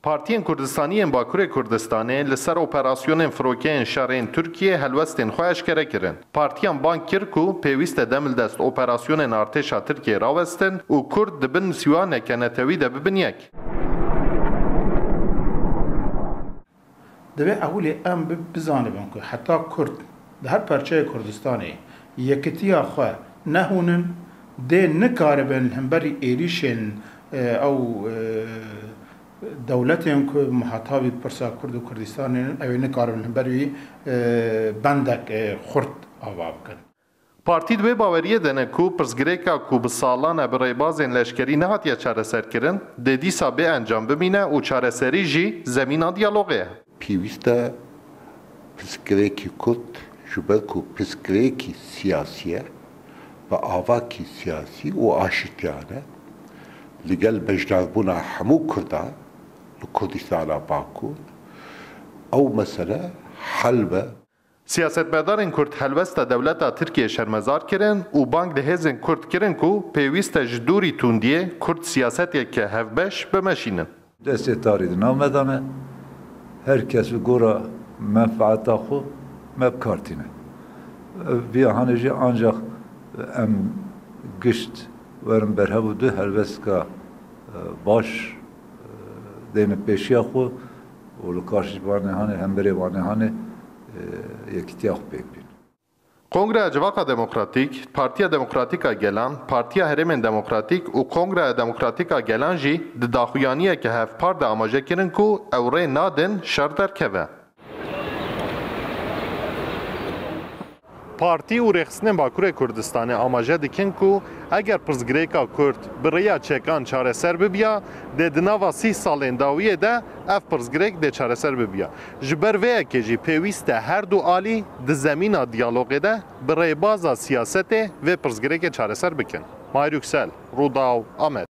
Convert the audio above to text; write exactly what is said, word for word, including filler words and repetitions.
Partiyên Kurdistanî yên Bakurê Kurdistanê li ser operasyonên firokeyên şerê yên Tirkiyê helwestên xwe eşkere kirin. Partiyan bang kir ku pêwîst e demildest operasyonên artêşa Tirkiyê rawestin û Kurd di bin sîwaneke netewî de bibin yek. Divê ewilê em bi-, bizanibin ku heta Kurd di her perçeyê Kurdistanê yekitiya xwe nehûnin, dê nikaribin li hemberî êrîşên, e, ew, e, dewletên ku muhatabî pirsa Kurd û Kurdistanê ne, ew ê nikaribin li hemberî, e, bendek, e, xurt ava bikin. Partî di wê baweriyê de ne ku pirsgirêka ku bi salan e bi rêbazên leşkerî nehatiye çareserkirin, dê dîsa bê encam bimîne û çareserî jî zemîna diyalogê ye. Pêwîst e pirsgirêkî Kurd ji ber ku pirsgirêkî siyasî ye, bi avakî siyasî û aşitiyane li gel beşdarbûna hemû Kurdan li Kurdistana Bakur ew mesele hel be. Siyasetmedarên Kurd helwesta dewleta Tirkiyê şermezar kirin û bang li hêzên Kurd kirin ku pêwîst e ji dûrî tundiyê Kurd siyaseteke hevbeş bimeşînin. Destê tarî di nav me de ne. Her kes bi gora menfaeta xwe me bi kar tîne. Viya hanê jî ancak em gişt werin berhev û du helwestka, e, baş, e, deyne pêşiya xwe û li karşî vanê hanê, hemberê vanê hanê, e, yekîtiya xwe pêk bîn. Kongreya Civaxa Demokratîk, Partiya Demokratîk a Gelan, Partiya Herêmên Demokratîk û Kongreya Demokratîk a Gelan jî di daxuyaniyeke hevpar de amaje kirin ku ew rê nadin şer derkeve. Partî û rêxistinên Bakurê Kurdistanê amaje dikin ku eger pirsgirêka Kurd bi rêya çekan çareser bibiya, dê di nava sî salên dawiyê de ev pirsgirêk dê çareser bibiya. Ji ber vê yekê jî pêwîst e her du alî di zemîna diyalogê de bi rêbaza siyasetê vê pirsgirêkê çareser bikin. Mahir Yüksel, Rûdaw, Amed.